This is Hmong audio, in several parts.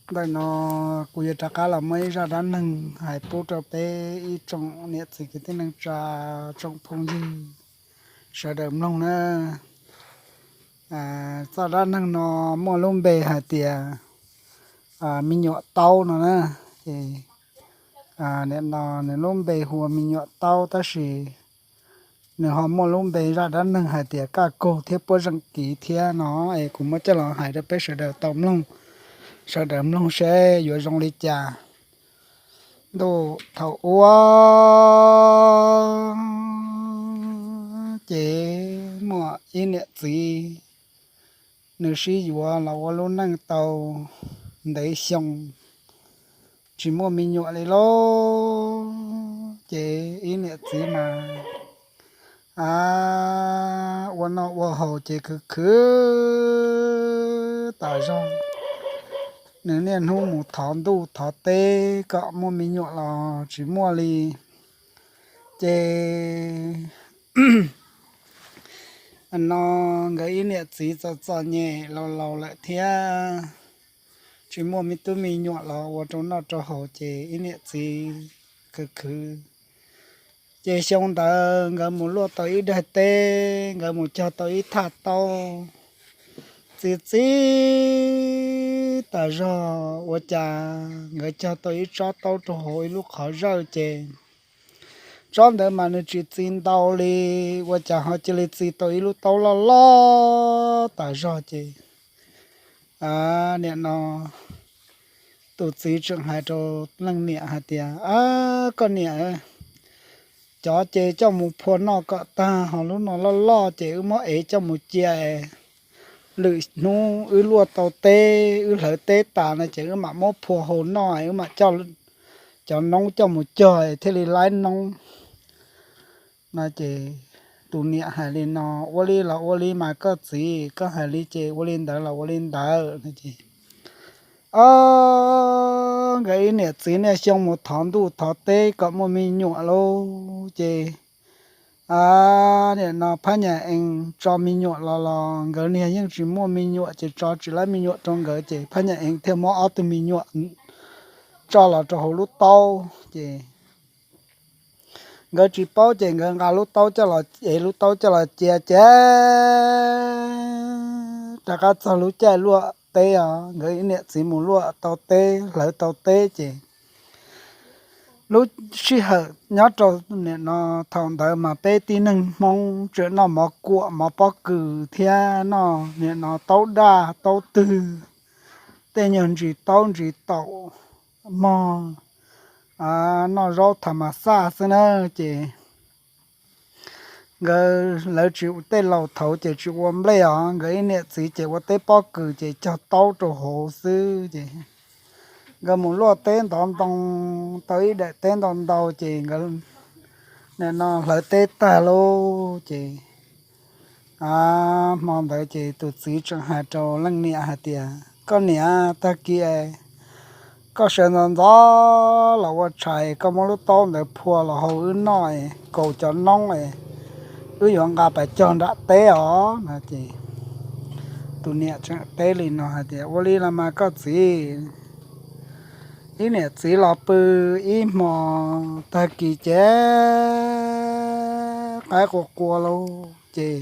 Ntawm no kuv yuav rov qab los muaj ib zaj dab neeg hais pub rau peb ib tsoom niam txiv kwv tij neej tsa, tsoom phooj ywg sawv daws mloog na. Txoj dab neeg no muaj lub npe hais tias me nyuam taub no na. Ces nim no nws lub npe hu ua me nyuam taub tab sis nws ho muaj lub npe zaj dab neeg hais tias kaj kaug thiab puab zeem kiv thiab no. Es kuv muab coj los hais rau peb sawv daws tau mloog, sawv daws mloog seb yuav zoo li cas. Ntuj, thaum ub ces muaj ib niam txiv, nws sib yuav los ua lub neej tau ntev xyoo tsis muaj me nyuam li lauj. Ces ib niam txiv mas a, ua noj ua haus ces khwv khwv tas zog. Nws niaj hnub mus thov ntuj thov teb kom muaj me nyuam los tsis muaj li. Ces no nkawd ib niam txiv txom txom nyem laus laus lawm thiab tsis muaj me tub me nyuam los ua rau noj rau haus ces ib niam txiv khwv khwv. Ces xyoo ntawd nkawd mus luaj tau ib daig teb, nkawd mus cog tau ib thaj taub txi txiv tas zog. Ua cas nkawd cog tau ib tsob taub rau hauv ib lub qhov zawj ces tsob ntawd mas nws tsis txi ntau li, ua cas ho cia li txi tau ib lub taub loj loj tas zog ces nim no tus txiv tseem hais rau leej niam hais tias, Ab, koj niam, cov ces coj mus phua noj kom tag, ho lub no loj loj ces wb muab ev coj mus cia. Lwm hnub wb luaj tau teb, wb hlawv teb tas no ces wb mam muab phua hau noj, wb mam coj cov noob coj mus cog thiaj li laib noob. No ces tus niam hais li no, Ua li los ua li mas koj txiv, koj hais li ces ua li ntawd los ua li ntawd no ces o, nkawd ib niam txiv niaj xyoo mus thov ntuj thov teb kom muaj me nyuam lauj. Ces nim no phab nyas ees tso me nyuam los los nkawd niag yeej tsis muaj me nyuam ces tso tsis laib me nyuam rau nkawd ces phab nyas ees thiaj muab ob tug me nyuam tso los rau hauv lub taub ces nkawd tsis paub ces nkawd nqa lub taub coj los, ev lub taub coj los cia ces rov qab txog lub caij luaj teb os, nkawd ib niam txiv mus luaj tau teb, hlawv tau teb ces lub sij hawm nyob rau nim no thaum ntawd mas peb tib neeg Hmoob tseem noj mov kuam mov pob kws thiab noj nim no taub daj taub twg, tej nyuag ntsis taub ntsis taum mog, noj zaub tham mas xaj xwb na. Ces nkawd lawv tsis, tej laus thaud ces tsis ua nplej os, nkawd ib niam txiv ces ua teb pob kws ces cog taub rau hauv xwb ces nkawd mus luaj teb ntov ntoo tau ib daim teb ntau ntau ces nkawd nim no hlawv teb tag lauj ces hmo ntawd ces tus txiv tseem hais rau leej niam hais tias, Koj niam, tag kis koj sawv ntxov ntxov los ua tshais, koj muab lub taub ntawd phua los hau wb noj, kaus cov noob, wb yuav nqa pais cog nram teb os no ces tus niam tseem teb li no hais tias, Ua li los mas koj txiv. Ib niam txiv los pw ib hmo, tag kis ces qaib qua qua lauj ces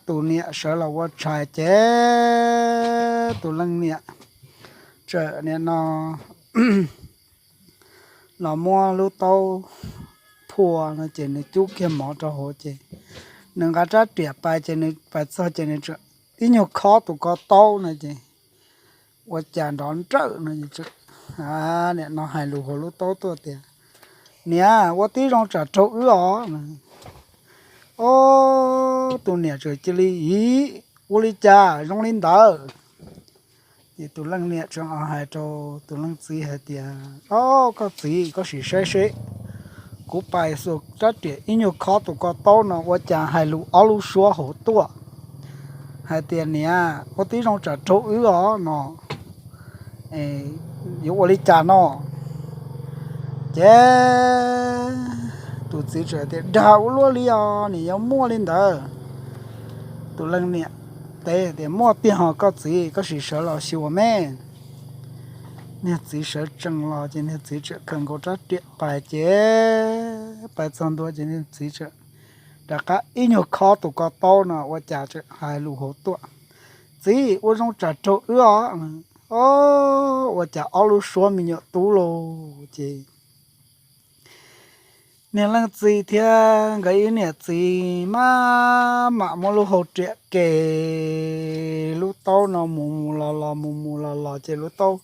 tus niam sawv los ua tshais ces tus leej niam tseem nim no los muab lub taub phua no ces nws cub kiag mov rau hauv ces nws nqa rab riam pais ces nws pais txog ces nws tseem ib nyuag khob tus ko taub no ces ua cas nrov nrawm no. Nim no hais lus hauv lub taub tuaj tias, Niam, ua tib zoo tsam raug wb os. Ob, tus niam tseem cia li, Ib, ua li cas zoo li ntawd? Ces tus leej niam tseem hais rau tus leej txiv hais tias, Ob, koj txiv, koj sim saib seb, kuv pais xuas rab riam ib nyuag khob tus ko taub no ua cas hais lus ob lub suab hauv tuaj hais tias, Niam, ua tib zoo tsam raug wb os no, yuav ua li cas no? Ces tus txiv tseem tias, Dag ua luaj li os, nim yuav muaj li ntawd. Tus leej niam teb tias, Muaj tiag hos koj txiv, koj sim sawv los xyuas me. Niag txiv sawv tsees los ces niag txiv tseem khaws nkaus rab riam pais ces pais txog ntua ces niag txiv tseem rov qab ib nyuag khob tus ko taub no ua cas tseem hais lus hauv tuaj, Txiv, ua zoo tsam raug wb os. Ua cas ob lub suab me nyuam tub lauj. Ces niag leej txiv thiab nkawd ib niam txiv maj mam muab lub hau riam ke lub taub no mus mus los los mus mus los los ces lub taub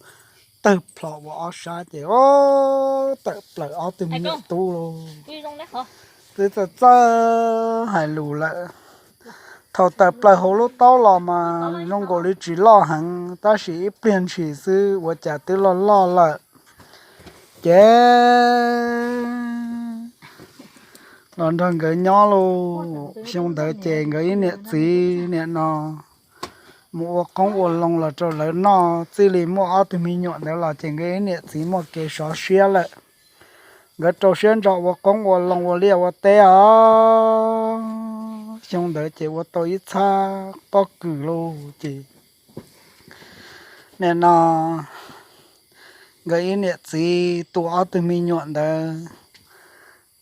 tawg plhom ua ob sab ces o, tawm plaws ob tug me nyuam tub lauj. Twb txawj txawj hais lus lawm. Thaum tawm plaws hauv lub taub los mas zoo nkaus li tsis loj heev tab sis ib pliag ntshis xwb ua cas twb loj loj lawm. Ces los nrog nkawd nyob lauj. Xyoo ntawd ces nkawd ib niam txiv niam no mus ua qoob ua loo los rau lawv noj, txij li muaj ob tug me nyuam ntawd los ces nkawd ib niam txiv muaj kev sov siab lawm. Nkawd rau siab ntso ua qoob ua loo ua liaj ua teb os. Xyoo ntawd ces ua tau ib txhab pob kws lauj ces nim no nkawd ib niam txiv tu ob tug me nyuam ntawd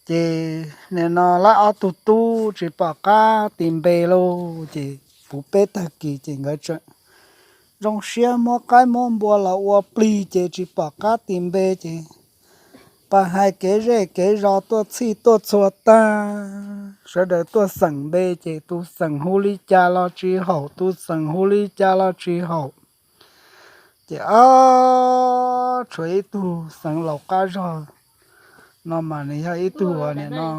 ces nim no lawv ob tug tub tsis pom qab tis npe lauj ces puv peb tag kis ces nkawd tseem zoo siab muab qaib muab npua los ua plig ces tsis pom qab tis npe ces pab hais kev zej kev zos tuaj txhij tuaj txhua tag, sawv daws tuaj xeem npe ces tus xeem hu li cas los tsis haum, tus xeem hu li cas los tsis haum. Ces o, tshuav ib tug xeev laus qab zog no mas nws yog ib tug uas nim no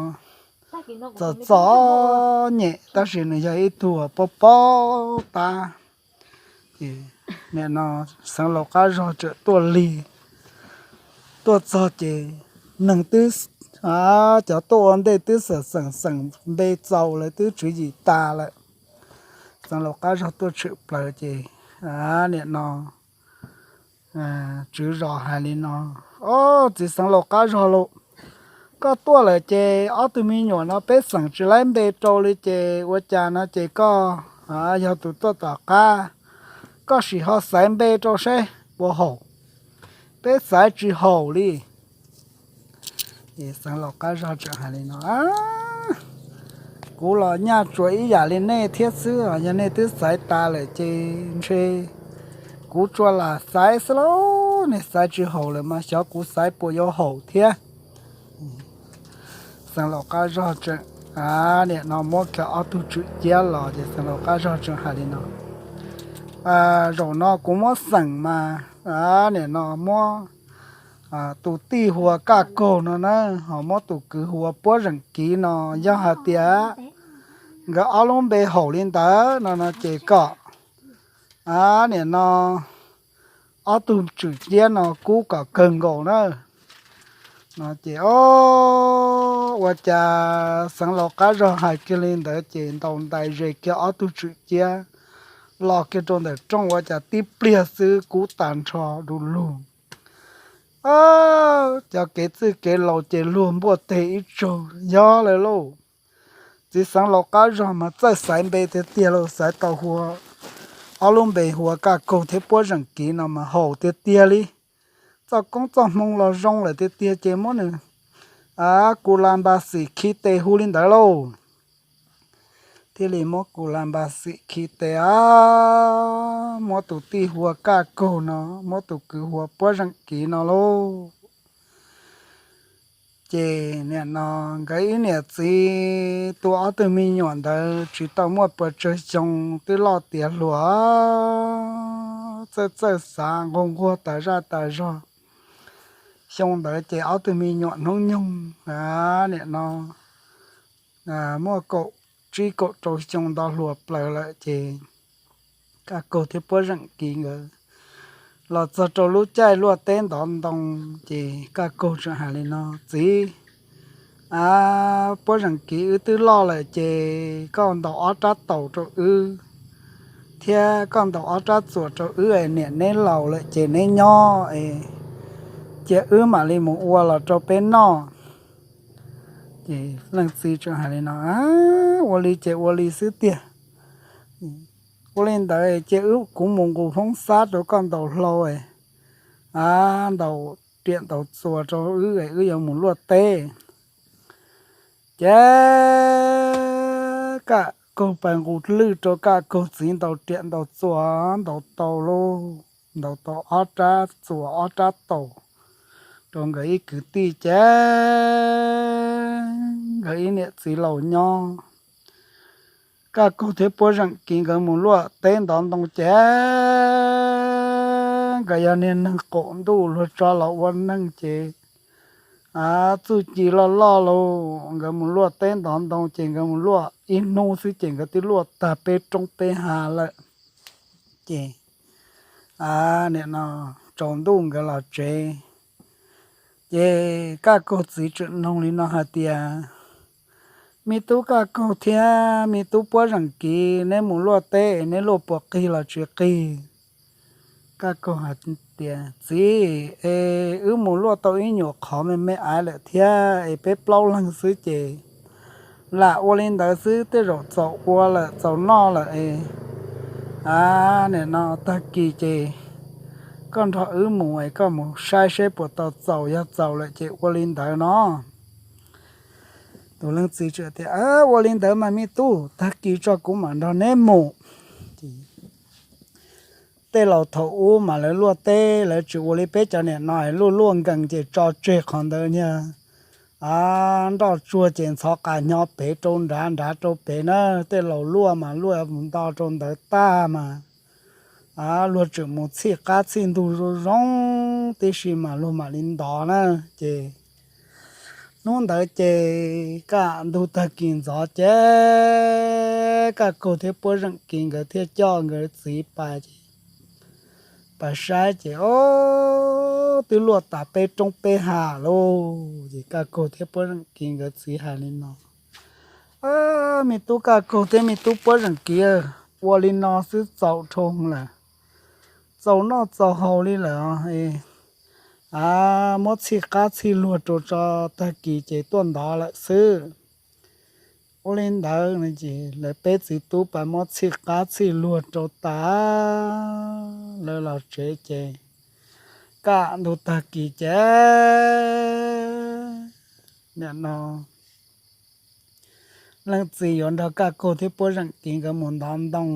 txom txom nyem tab sis nws yog ib tug uas paub paub tab. Ces nim no xeev laus qab zog tseem tuaj lig, tuaj txog ces neeg twb, cov tuaj ua ntej twb xeem xeem xeem npe txaus lawv twb tswv yim tas lawm. Xeev laus qab zog tuaj tshwm plaws ces nim no tswv zos hais li no, Ob, txiv xeev laus qab zog lauj, koj tuaj lawm ces ob tug me nyuam no peb xeem tsis laib npe rau li ces ua cas no ces koj yog tus tuaj tom qab, koj sim ho xaiv npe rau saib puas haum, peb xaiv tsis haum li. Xeev laus qab zog tseem hais li no, Kuv los nyaj tsuas ib yam li nej thiab xwb, yog nej twb xaiv tas lawm ces ntshe kuv tsuas lam xaiv xwb lauj, nej xaiv tsis haum lawm mas xyov kuv xaiv puas yuav haum thiab. Xeev laus qab zog tseem, nim no muab kiag ob tug tswm ciab los ces xeev laus qab zog tseem hais li no, Zaum no kuv muab xeem mas, nim no muab tus tij hu ua Kaj Kaug no na, ho muab tus kwv hu ua Puab Zeem Kiv no, yog hais tias nkawd ob lub npe haum li ntawd no no ces kom, nim no ob tug tswm ciab no kub kom kawg nkaus na. No ces o, ua cas xeev laus qab zog hais kiag li ntawd ces ntaus ntais ze kiag ob tug tswm ciab los kiag rau ntawm rooj ua cas tib pliag xwb kub tas nrho du lug. Cov kev txwj kev laus ces luag npuaj teg ib tsaug yog lawm lauj. Txiv xeev laus qab zog mas txawj xaiv npe tiag tiag lauj, xaiv tau hu ua ob lub npe hu ua Kaj Kaug thiab Puab Zeem Kiv no mas haum tiag tiag li. Txoj koob txoj hmoo los zoo lawm tiag tiag ces muab nws Ku La Npa Xim khi tes hu li ntawd lauj. Thiaj li muab Ku La Npa Xim khi tes, muab tus tij hu ua Kaj Kaug no, muab tus kwv hu ua Puab Zeem Kiv no lauj. Ces nim no nkawd ib niam txiv tu ob tug me nyuam ntawd tsis tau muaj pes tsawg xyoo twb loj tiav hluas, txawj txawj xav nquag nquag tas zaj tas zog. Xyoo ntawd ces ob tug me nyuam hnub nyoog nim no muaj kaum tsib kaum rau xyoo nto hluas plaws lawm ces Kaj Kaug thiab Puab Zeem Kiv nkawd los txog rau lub caij luaj teb ntov ntoo ces Kaj Kaug tseem hais li no, Txiv, a, Puab Zeem Kiv, wb twb loj lawm ces koj ntaus ob rab taus rau wb thiab koj ntaus ob rab txuas rau wb es niam neb laus lawm ces neb nyob es cia wb mam li mus ua los rau peb noj. Ces leej txiv tseem hais li no, Ua li ces ua li xwb tiag. Ua li ntawd ces wb, kuv mus nqus hoob xab rau koj ntaus hlau, a, ntaus riam ntaus txuas rau wb, wb yuav mus luaj teb. Ces Kaj Kaug pais nqus lwj rau Kaj Kaug txiv ntaus riam ntaus txuas, ntaus tau lauj, ntaus tau ob rab txuas ob rab taus rau nkawd ib kwv tij ces nkawd ib niam txiv laus nyob. Kaj Kaug thiab Puab Zeem Kiv nkawd mus luaj teb ntov ntoo ces nkawd yog niag neeg qaum ntuj luag tso los ua neeg ces, a, txuj ci loj loj lauj. Nkawd mus luaj teb ntov ntoo ces nkawd mus luaj ib hnub xwb ces nkawd twb luaj tag peb roob peb hav lawm. Ces, a, nim no tsaus ntuj nkawd los tsev. Ces Kaj Kaug txiv tseem noog li no hais tias, me tub Kaj Kaug thiab me tub Puab Zeem Kiv, neb mus luaj teb es neb luaj puas qig los tsis qig? Kaj Kaug hais tias, txiv, es wb mus luaj tau ib nyuam qhov me me aiv lawm thiab es peb plaub leeg xwb ces lam ua li ntawd xwb, tej zaum txaus ua lawm txaus noj lawm es, a, nim no tag kis ces koj nrog wb mus es koj mus saib seb puas tau txaus, yog txaus lawm ces ua li ntawd no. Tus leej txiv tseem tias, ua li ntawd mas me tub, tag kis tso kuv mam nrog neb mus. Tej laus thaum ub mas lawv luaj teb lawv tsis ua li peb cov niam no luaj luaj nkees ces tso tseg qhov ntawd niag, a, nroj tsuag ces ntxhov qas hnyo pem rau nrad, nrad rau pem na. Tej laus luaj mas luaj mus nto rau ntawd tag mas, a, luag tseem mus txhij qab txhij ntug zoo zoo tib si mas luag mam li ntov na. Ces hnub ntawd ces kaj ntug tag kis ntxov ces Kaj Kaug thiab Puab Zeem Kiv nkawd thiaj coj nkawd txiv pais ces, pais saib ces, o, twb luaj tas peb roob peb hav lauj. Ces Kaj Kaug thiab Puab Zeem Kiv nkawd txiv hais li no, me tub Kaj Kaug thiab me tub Puab Zeem Kiv, ua li no xwb txaus dhau lawm, txaus noj txaus haus li lawm, a, muab txhij qab txhij luag rau tso, tag kis ces tuaj ntov lawm xwb. Ua li ntawd ces lawv peb txiv tub pais muab txhij qab txhij luag rau tas, lawv los tsev ces kaj ntug tag kis ces nim no leej txiv yuav nrog Kaj Kaug thiab Puab Zeem Kiv nkawd mus ntov ntoo.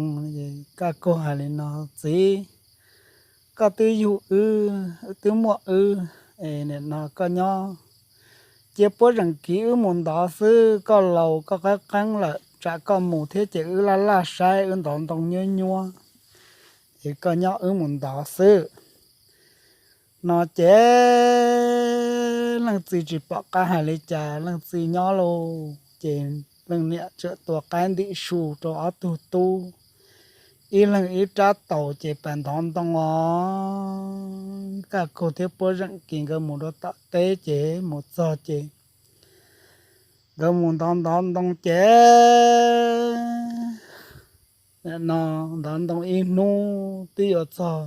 Kaj Kaug hais li no, txiv, koj twb yug wb, twb muaj wb, es nim no koj nyob, cia Puab Zeem Kiv wb mus ntov xwb, koj laus koj qeeb qeeb lawm, tsam koj mus thiab ces wb laj laj saib, wb ntov ntoo nyuab nyuab, es koj nyob wb mus ntov xwb. No ces leej txiv tsis pom qab hais li cas, leej txiv nyob lauj. Ces leej niam txawm tua qaib ntim su rau ob tug tub, ib leeg ib rab taus ces pais ntov ntoo os. Kaj Kaug thiab Puab Zeem Kiv nkawd mus rau tom teb ces mus txog ces nkawd mus ntov ntov ntoo ces no ntov ntoo ib hnub twb yuav txog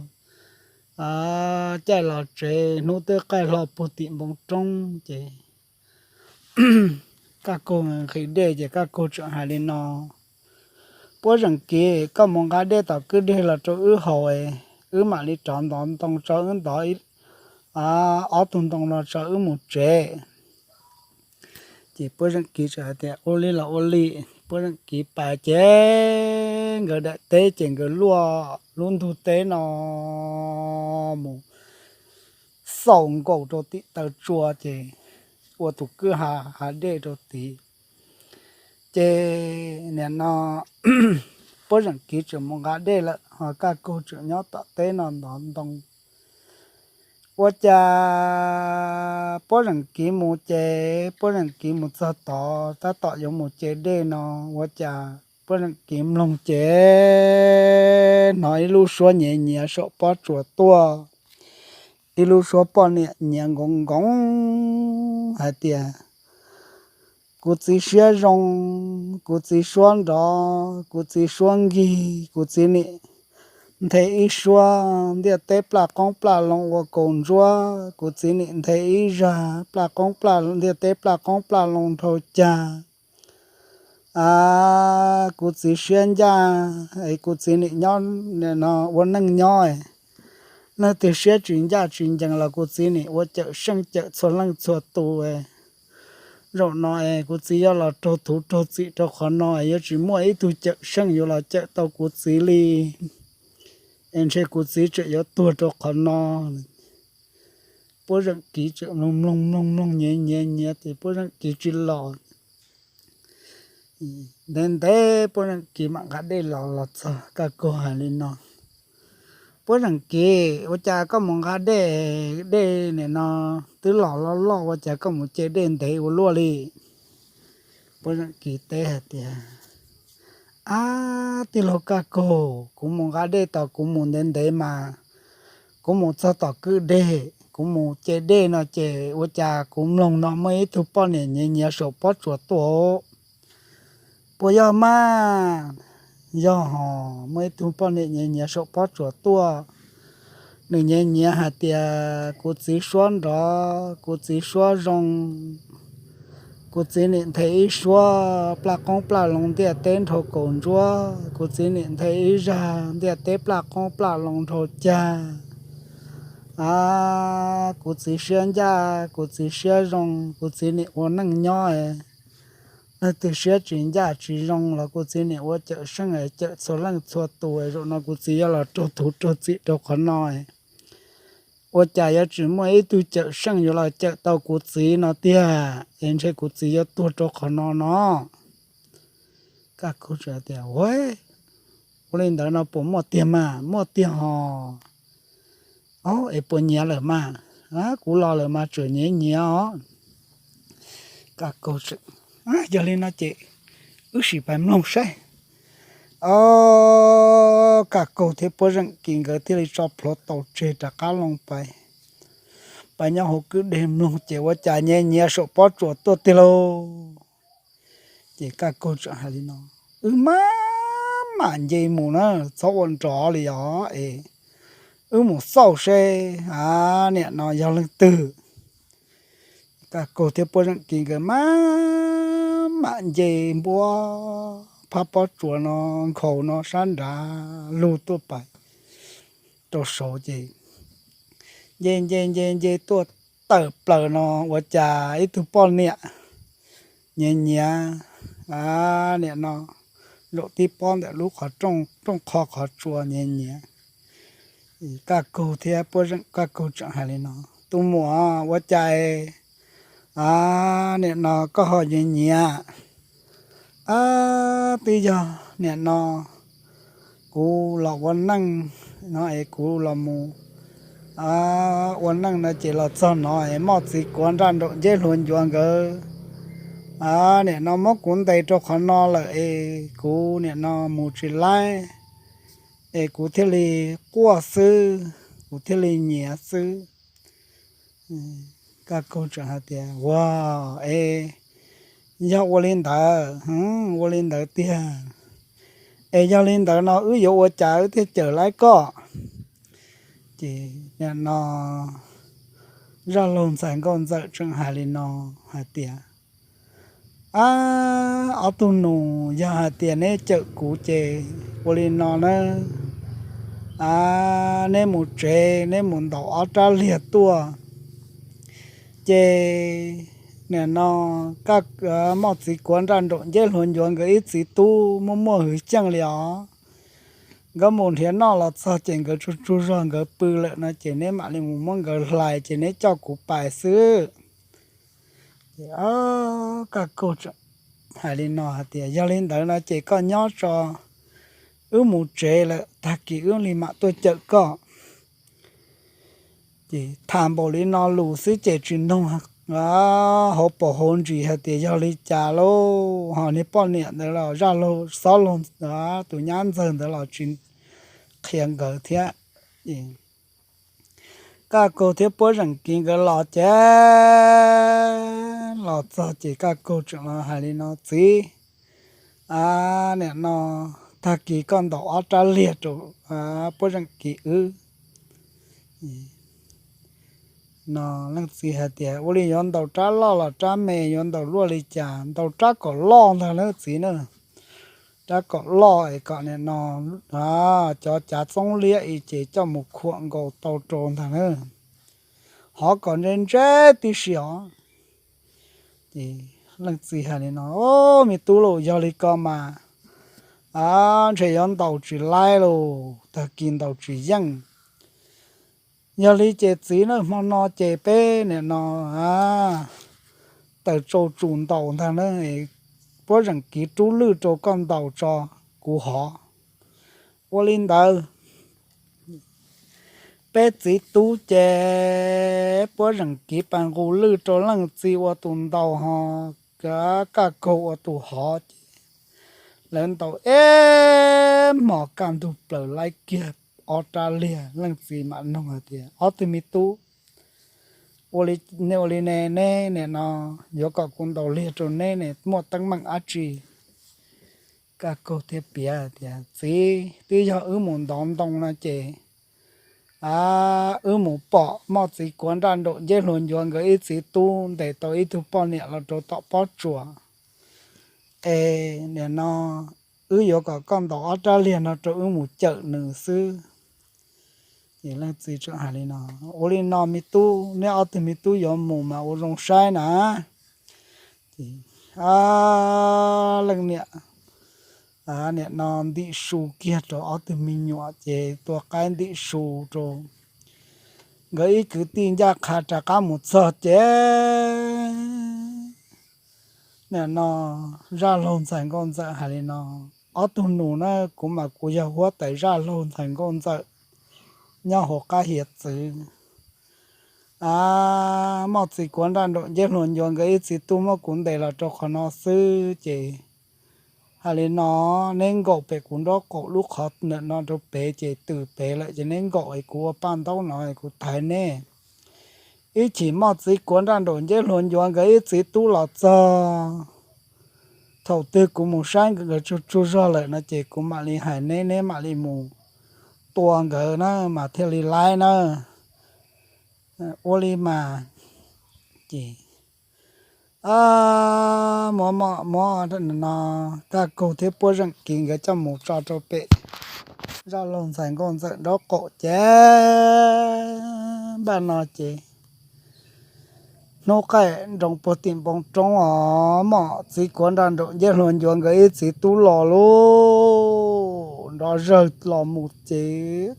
caij los tsev, hnub twb qaij hlo puag tim npoo roob ces Kaj Kaug nqhis dej ces Kaj Kaug tseem hais li no, Puab Zeem Kiv, koj mus nqa dej tom kwj deg los rau wb haus, wb mam li rov ntov ntoo tso, wb ntov ob tug ntoo no tso wb mus tsev. Ces Puab Zeem Kiv tseem hais tias ua li los ua li. Puab Zeem Kiv pais ces nkawd daim teb ces nkawd luaj lub ntug teb no mus xaus nkaus rau tim taw tsua ces ua tus kwj ha hav dej rau tid. Ces nim no Puab Zeem Kiv tseem mus nqa dej lawm, ho Kaj Kaug tseem nyob tom teb no ntov ntoo. Ua cas Puab Zeem Kiv mus ces Puab Zeem Kiv mus txog tod tab tom yuav mus ce dej no, ua cas Puab Zeem Kiv mloog ces hnov ib lub suab nyiav nyiav saum pob tsuas tuaj, ib lub suab poj niam nyiav nkoos nkoos hais tias, kuv txiv siab zoo, kuv txiv suab nrov, kuv txiv suab nkig, kuv txiv nim nthe ib suab ntiaj teb plaj qoob plaj loo ua kaus ntsuab, kuv txiv nim nthe ib zag plaj qoob plaj, ntiaj teb plaj qoob plaj loo dhau cag. A, kuv txiv siab ncaj es kuv txiv nim nyob, nim no ua neej nyob, leej twg siab tsis ncaj tsis ncees los kuv txiv nim ua cawm seej cawm txhua leej txhua tus. Zaum no es kuv txiv yuav los raug thuv raug txim rau qhov no, yuav tsis muaj ib tug cawm seej yuav los cawm tau kuv txiv li. Es ntshe kuv txiv tseem yuav tuag rau qhov no. Puab zeem kiv tseem mloog mloog mloog mloog nyiav nyiav nyiav ces puab zeem kiv tsis los. Ntev ntev puab zeem kiv mam nqa dej los, los txog Kaj Kaug hais li no: Puab zeem kiv, ua cas koj mus nqa dej, dej nim no twb los loj loj, ua cas koj mus ce dej ntev ua luaj li? Puab zeem kiv teb hais tias: Ab, tij laug Kaj Kaug, kuv mus nqa dej tos kuv mus ntev ntev mas kuv mus txog tom kwj deg, kuv mus ce dej no ces ua cas kuv mloog no muaj ib tug poj niam nyiav nyiav saum pob tsuas tuaj. Puas yog mas? Yog hos, muaj ib tug poj niam nyiav nyiav saum pob tsuas tuaj. Nws nyiav nyiav hais tias kuv txiv suab nrov, kuv txiv suab zoo. Kuv txiv nim nthe ib suab, plaj qoob plaj loo ntiaj teb nrhau kaus ntsuab, kuv txiv nim nthe ib zag, ntiaj teb plaj qoob plaj loo nrhau cag. A, kuv txiv siab ncaj, kuv txiv siab zoo, kuv txiv nim ua neej nyob. Leej twg siab tsis ncaj tsis zoo los kuv txiv nim ua cawm seej cawm txhua leej txhua tus. Zaum no kuv txiv yuav los raug thuv raug txim rau qhov no, ua cas yuav tsis muaj ib tug cawm seej yuav los cawm tau kuv txiv no tiag, es ntshe kuv txiv yuav tuag rau qhov no no. Kaj Kaug tias: Ua li ntawd no puas muaj tiag mas? Muaj tiag hos. Au, es puas nyiav lawm mas? Kuv los lawm mas tseem nyiav nyiav os. Kaj Kaug: Yog li no ces wb sim pais mloog saib. Au, Kaj Kaug thiab Puab Zeem Kis nkawd thiaj li tso plhuav taus tseg rov qab loo pais, pais nyob hauv kwj deg mloog ces ua cas nyiav nyiav saum pob tsuas tuaj tiag lauj. Ces Kaj Kaug tseem hais li no: Wb mam mam nce mus na, txhob ua nrov li os es wb mus xauj seb, a, niam no yog leej twg. Kaj Kaug thiab Puab Zeem Kis nkawd mam mam nce npuab phab pob tsuas no nkhaus no sab nrad lug tuaj pais rau saud ces nce nce nce nce tuaj tawm plaws no ua cas ib tug poj niam nyiav nyiav, a, niam no zaum tib pob ntawm lub qhov rooj, rooj qho qhov tsua nyiav nyiav. Kaj Kaug thiab Puab Zeem, Kaj Kaug tseem hais li no: Tus muam, ua cas, a, niam no koj ho nyiav nyiav? A, twb yog niam no kuv los ua neej no es kuv los mus, a, ua neej no ces los txog no es moj txiv kuav nraj nraum nceb hluas ncuav nkawd, a, niam no muab kuv ntes rau qhov no lawm es kuv niam no mus tsis laib, es kuv thiaj li quaj xwb, kuv thiaj li nyiav xwb. Kaj Kaug tseem hais tias: Ua, es yog ua li ntawd, ua li ntawd tiag, es yog li ntawd no wb yuav ua cas wb thiaj cawm laib koj? Ces niam no zaj laug ntxhais nkauj ntxawm tseem hais li no hais tias: A, ob tug nus, yog hais tias neb cawm kuv ces ua li no na, a, neb mus tsev, neb mus ntaus ob rab liag tuaj, ces niam no kaj, moj txiv kuav nraj nraum nceb hluas ncuav nkawd ib txiv tub muaj muaj hwv xyeej li os. Nkawd mus nrhiav noj los txog ces nkawd tsaug tsaug zog nkawd pw lawm no ces neb mam li mus muab nkawd hlais ces neb coj kuv pais xwb. Ces Kaj Kaug hais li no hais tias: Yog li ntawd no ces koj nyob tso, wb mus tsev lawm, tag kis wb li mam tuaj cawm koj. Ces tham npaum li no lus xwb ces tsis noog hauv paus hauv ntsis hais tias yog li cas lauj, ho niag poj niam ntawd los zaj laug, xob laug, tus nyab ntxawg ntawd los tsis qhia nkawd thiab. Kaj Kaug thiab Puab Zeem Kiv nkawd los ces los txog ces Kaj Kaug tseem los hais li no: Txiv, a, niam no tag kis koj ntaus ob rab liag rau Puab Zeem Kiv wb. No leej txiv hais tias, ua li yuav ntaus rab loj los rab me, yuav ntaus luaj li cas? Ntaus rab kom loj ntag leej txiv na. Rab kom loj es kom nim no cov cav txoob liab i ces coj mus khuam nkaus tau rau ntag na. Hov kom ntse ntse tib si os. Ces leej txiv hais li no, me tub lauj, yog li ko mas ntshe yuav ntaus tsis laib lauj, tag kis ntaus tsis yeej. Yog li ces txiv na, hmo no ces peb nim no taws tsau tsum ntaus ntag na, puab zeem kiv rub lwj rau koj ntaus tso kuv hov. Ua li ntawd, peb txiv tub ces puab zeem kiv pas nqus lwj rau leej txiv ua tus ntaus ho, kaj kaug ua tus hov ces lawv ntaus ib hmos kaj ntug plaws laib kiag ob rab liag. Leej txiv mam noog hais tias, ob tug me tub, ua li ne, neb nim no yuav kom kuv ntaus liag rau neb ne muaj teeb meem dab tsi? Kaj kaug thiaj piav tias, txiv, twb yog wb mus ntov ntoo no ces wb mus pom Moj Txiv Kuav nraj nraum nceb hluas ncuav nkawd ib txiv tub ntes tau ib tug poj niam los rau tom pob tsuas es nim no wb yuav kom koj ntaus ob rab liag no rau wb mus cawm nws xwb. Ces leej txiv tseem hais li no, ua li no me tub, neb ob tug me tub yuav mus mas ua zoo saib na. Ces leej niam nim no ntim su kiag rau ob tug me nyuam ces tua qaib ntim su rau nkawd ib kwv tij ncaj qha rov qab mus txog ces nim no Zaj Laug ntxhais Nkauj Ntxawm hais li no, ob tug nus na, kuv mas kuv yog huab tais Zaj Laug ntxhais Nkauj Ntxawm nyob hauv qab hiav txwv. Moj Txiv Kuav nraj nraum nceb hluas ncuav nkawd ib txiv tub muab kuv ntes los rau qhov no xwb ces hais li no, neb nkaum pem kuv nraub qaum lub qhov ntawm no rau pem ces tws pem lawm ces neb nkaum es kuv ua paj ntaub no es kuv thaiv neb. Ib chim Moj Txiv Kuav nraj nraum nceb hluas ncuav nkawd ib txiv tub los txog, thaum twg kuv mus saib nkawd tsuag tsuag zog lawm no ces kuv mam li hais neb, neb mam li mus tua nkawd na mas thiaj li laib na. Ua li mas ces muab, muab no kaj kaug thiab puab zeem kiv nkawd coj mus tso rau pem Zaj Laug ntxhais Nkauj Ntxawm nraub qaum ces npaj no ces hnub qaij nroos puag tim npoo roob os, Moj Txiv Kuav nraj nraum nceb hluas ncuav nkawd ib txiv tub los lauj, nrov zawg los mus ces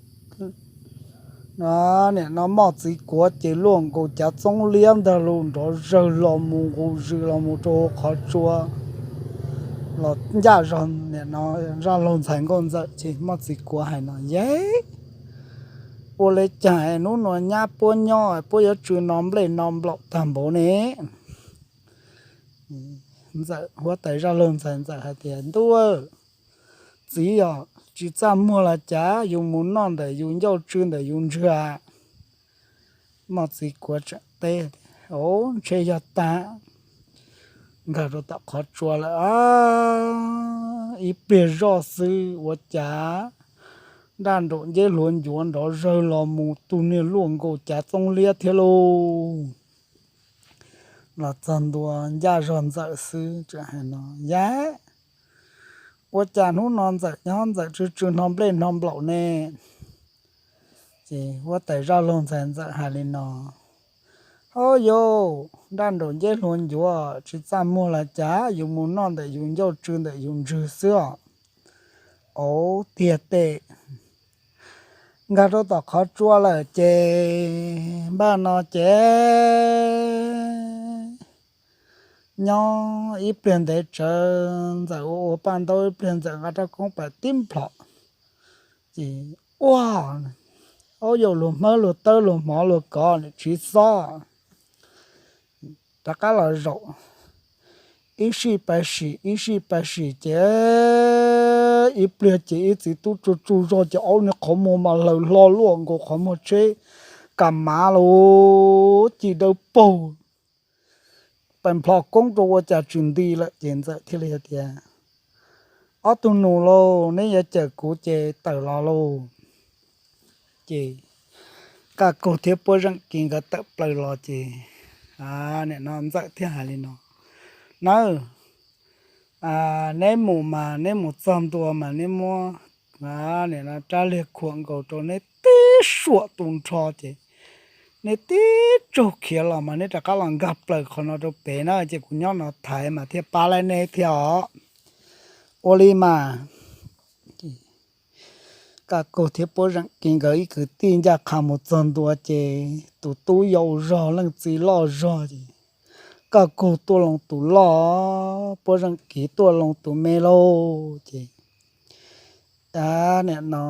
nim no Moj Txiv Kuav ces luaj nkaus cav txoob liab ntag lauj, nrov zawg los mus nqus zws los mus rau qhov tsua los ncaj zog nim no Zaj Laug ntxhais Nkauj Ntxawm ces Moj Txiv Kuav hais no, yeb, ua li cas hnub no nyab puab nyob puab yuav tsw no nplej no nplaum tag npaum ne? Ntxawm, huab tais Zaj Laug ntxhais Ntxawm hais tias, ntuj, txiv os, tsis txaj muag los cas, yus mus noj ntawm yus ncauj tsw ntawm yus ntswg. Moj Txiv Kuav tseem teb, o, ntshe yog tag. Nkag rau tom qhov tsua lawm, ib pliag zoj xwb ua cas nraj nraum nceb hluas ncuav nrov zawg los mus, tus niag luaj nkaus cav txoob liab thiab lauj. Los txog ntua ncaj zog Ntxawm xwb tseem hais no, yab, ua cas hnub no Ntxawm nyob Ntxawm tsw tsw hno nplej hno nplaum ne? Ces huab tais Zaj Laug ntxhais Ntxawm hais li no, o yau, nraj nraum nceb hluas ncuav tsis txaj muag los cas, yus mus noj ntawm yus ncauj tsw ntawm yus ntswg xwb os. Au, tiag tes. Nkag rau tom qhov tsua lawm ces npaj no ces nyob ib pliag ntev tsawv Ntxawm ua ua paj ntaub ib pliag Ntxawm nqa rab koob pas tib nplhom ces ua, au yau, luag hmawb luag tawb luag hmov luag kov tsiv xob rov qab los zaum ib sij pas sim ib sij pas sim ces ib pliag ces ib txiv tub tsuj tsuj zog ces aub niag qhov muag mas hlaws hlo luaj nkaus qhov muag tsheb kas mav lauj, ci dawb paug, pas nplho koob rau ua cas tsis nti lawm ces Ntxawm thiaj li hais tias, ob tug nus lauj, neb yuav cawm kuv ces tawm los lauj. Ces Kaj Kaug thiab Puab Zeem Kiv nkawd tawm plaws los ces, a, nim no Ntxawm thiaj hais li no, Nawb, neb mus mas neb mus txog ntua mas neb muab, a, nim no rab liag khuam nkaus rau neb tib suam tu nrho ces neb tib tsaug khiav los mas neb rov qab los nkag plaws qhov no rau pem na, ces kuv nyob no thaiv mas thiaj pab laib neb thiab os. Ua li mas Kaj Kaug thiab Puab Zeem Kiv nkawd ib kwv tij ncaj qha mus txog ntua ces tus tub yau zog leej txiv loj zog ces Kaj Kaug tuaj loo tus loj, Puab Zeem Kiv tuaj loo tus me lauj ces, a, nim no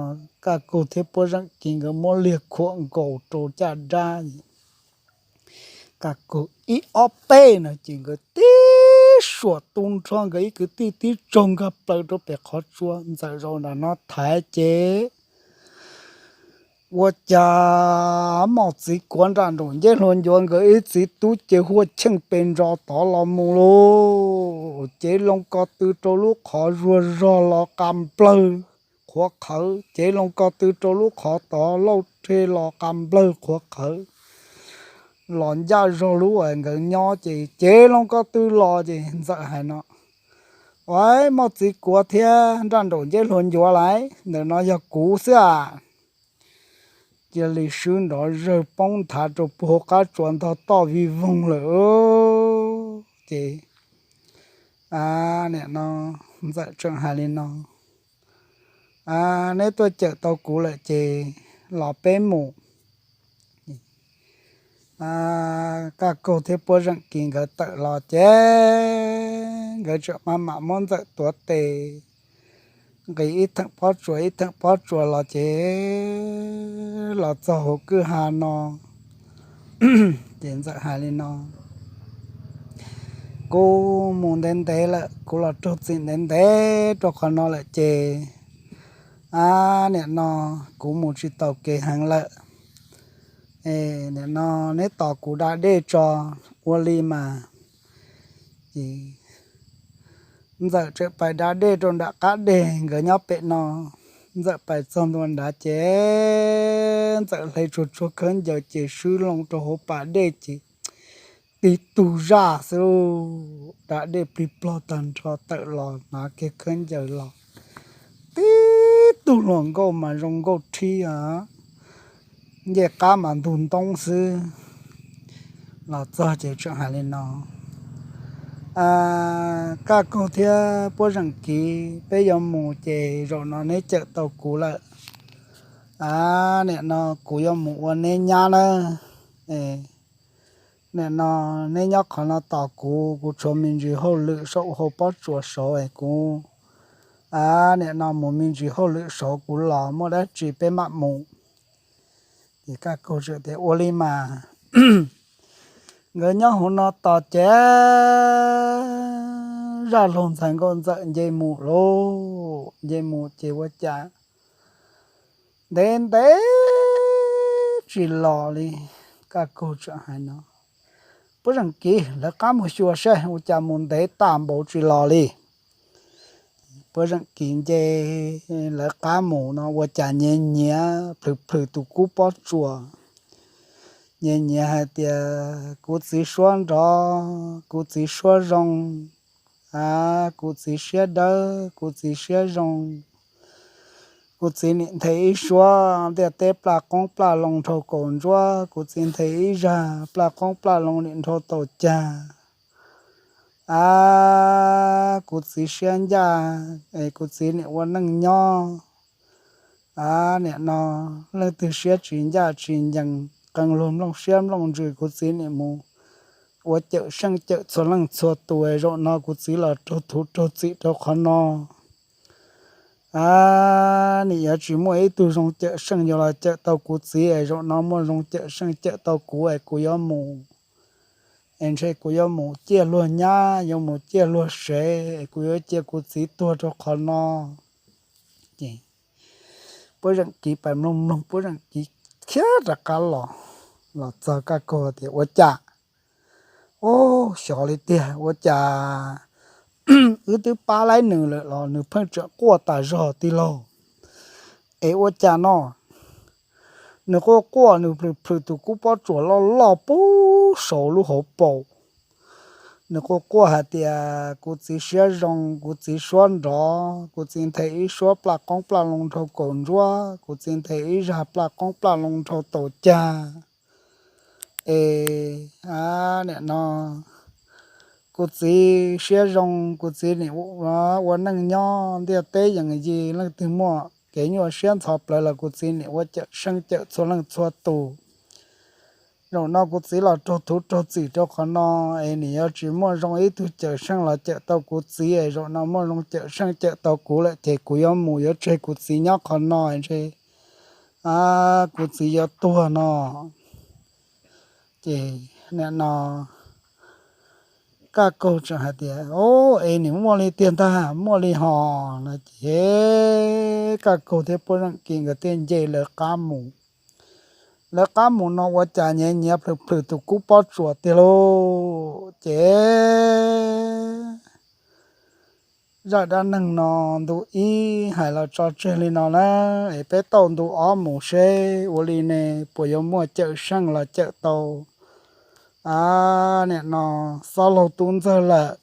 Kaj Kaug thiab Puab Zeem Kiv nkawd muab liag khuam nkaus rau caj dab Kaj Kaug ib ob peb no ces nkawd tib suam tu nrho nkawd ib kwv tij tib tsaug nkag plaws rau pem qhov tsua. Ntxawm zaum nram no thaiv ces ua cas Moj Txiv Kuav nram nraum ncej hlua ncuav nkawd ib txiv tub ces huaj cheej pes ntsos tod los mus lauj. Cev loo ko tw rau lub qhov zuag zog los qa nplawg qhuav qhawv, cev loo ko tw rau lub qhov tod lauj rhe los qa nplawg qhuav qhawv. Los ncaj zog lub uas nkawd nyob ces cev loo ko tw los ces Ntxawm hais no, Ua, Moj Txiv Kuav thiab nram nraum ncej hlua ncuav lauj, ntawm no yog kuv xwb as. Cia li swb nrov zawg poob nthav rau puag hauv qab tsua ntog toj vij voog lawm ces, a, nim no Ntxawm tseem hais li no, A, neb tuaj cawm tau kuv lawm ces los peb mus. A, Kaj Kaug thiab Puab Zeem Kiv nkawd tawm los ces nkawd tseem maj mam muab Ntxawm tuav tes nqis ib theem pob tsuas ib theem pob tsuas los ces los txog hauv kwj ha no ces Ntxawm hais li no, Kuv mus ntev ntev lawm, kuv los raug txim ntev ntev rau qhov no lawm ces, a, nim no kuv mus tsis taus kev heev lawm. Nim no neb tos kuv da dej tso. Ua li mas ces Ntxawm tseem pais da dej rau nram qab deg, nkawd nyob pem no. Ntxawm pais txog ntua nrad ces Ntxawm hle tsuag tsuag khaub ncaws ces swb loo rau hauv pas dej ces tib tug zaj xwb, da dej plig plog tag nrho, tawm los hnav kiag khaub ncaws los, tib tug hluas nkauj mas zoo nkauj rhib a, ncej qab mas ntug ntoob xwb. Los txog ces tseem hais li no, Kaj Kaug thiab Puab Zeem Kiv, peb yuav mus ces zaum no neb cawm tau kuv lawm. A, nim no kuv yuav mus ua neb nyab nawb. Nim no neb nyob qhov no tos kuv, kuv tshuav me ntsis hauj lwm saum hauv pob tsuas saud es kuv, a, nim no mus me ntsis hauj lwm saud kuv los, muaj dab tsi peb mam mus. Ces Kaj Kaug tias ua li mas. Nkawd nyob hauv no tos ces zaj laug ntxhais nkauj Ntxawm nce mus lauj, nce mus ces ua cas ntev ntev tsis los li. Kaj Kaug tseem hais no, Puab Zeem Kiv, lawv qab mus xyuas saib ua cas mus ntev tas npaum tsis los li. Puab Zeem Kiv nce lawv qab mus no ua cas nyiav nyiav plhws plhws tus kub pob tsuas, nyiav nyiav hais tias, Kuv txiv suab nrov, kuv txiv suab zoo, a, kuv txiv siab dawb, kuv txiv siab zoo. Kuv txiv nim nthe ib suab ntiaj teb plaj qoob plaj loo nrhau kaus ntsuab, kuv txiv nthe ib zag plaj qoob plaj loo nim nrhau taus cag. A, kuv txiv siab ncaj es kuv txiv nim ua neej nyob. A, nim no leej twg siab tsis ncaj tsis ncees, qee luag nplooj siab nplooj ntsws, kuv txiv nim mus ua cawm seej cawm txhua leej txhua tus es zaum no kuv txiv los raug thuv raug txim rau qhov no. A, nim yuav tsis muaj ib tug zoo cawm seej yuav los cawm tau kuv txiv es zaum no muaj zoo cawm seej cawm tau kuv es kuv yuav mus, es ntshe kuv yuav mus ciaj luag nyab, yuav mus ciaj luag sev, es kuv yuav cia kuv txiv tuag rau qhov no. Ces Puab Zeem Kiv pais mloog mloog, Puab Zeem Kiv khiav rov qab los, los txog Kaj Kaug tias, Ua cas, u, xyov li tiag, ua cas wb twb pab laib nws lawm los nws pheej tseem quaj tas zog tij laug? Es ua cas no Nws quaj quaj nws plhws plhws tus kub pob tsuas loj loj puag saum lub hauv paus. Nws quaj quaj hais tias, kuv txiv siab zoo, kuv txiv suab nrov, kuv txiv nthe ib suab plaj qoob plaj loo nrhau kaus ntsuab, kuv txiv nthe ib zag plaj qoob plaj loo nrhau taus cag. Es, a, nim no kuv txiv siab zoo, kuv txiv nim ua neej nyob ntiaj teb yees yig, leej twg muaj kev nyuaj siab ntxhov plawv los kuv txiv nim ua cawm seej cawm txhua leej txhua tus. Zaum no kuv txiv los raug thuv raug txim rau qhov no, es nim yuav tsis muaj zoo ib tug cawm seej los cawm tau kuv txiv, es zaum no muaj zoo cawm seej cawm tau kuv lawm ces kuv yuav mus yuav tseg kuv txiv nyob qhov no ntshe, a, kuv txiv yuav tuag no. Ces nim no Kaj Kaug tseem hais tias, o, es nim muaj li tiag ntag, muaj li hos no ces Kaj Kaug thiab Puab Zeem Kis nkawd thiaj nce lawv qab mus. Lawv qab mus no ua cas nyiav nyiav plhws plhws tus kub pob tsuas tiag lauj. Ces zaj dab neeg no ntu ib hais los tso tseg li no na, es peb tau ntu ob mus seb ua li ne puas yuav muaj cawm seej los cawm tau, a, nim no Xob Laug Tub Ntxawg lawm.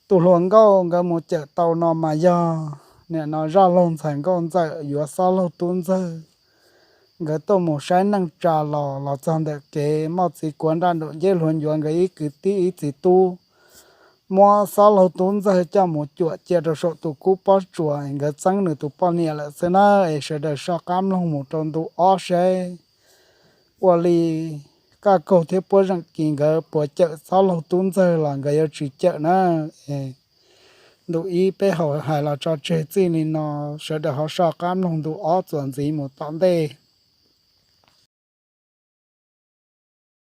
Tus hluas nkauj nkawd mus cawm tau no mas yog nim no Zaj Laug Ntxhais Nkauj Ntxawm yuav Xob Laug Tub Ntxawg. Nkawd tuaj mus saib neej tsa los, los txog ntawm kev Moj Txiv Kuav Nraj Nraum Nceb Hluas Ncuav nkawd ib kwv tij ib txiv tub muab Xob Laug Tub Ntxawg coj mus cuam cia rau saum tus kub pob tsuas, nkawd txeeb nws tus poj niam lawm xwb na. Es sawv daws soj qab mloog mus rau ntu ob seb ua li Kaj Kaug thiab Puab Zeem Kis nkawd puas cawm Xob Laug Tub Ntxawg los nkawd yuav tsis cawm na. Ntu ib peb hais los tso tseg txij li no, sawv daws ho soj qab mloog ntu ob txuas ntxiv mus tom ntej.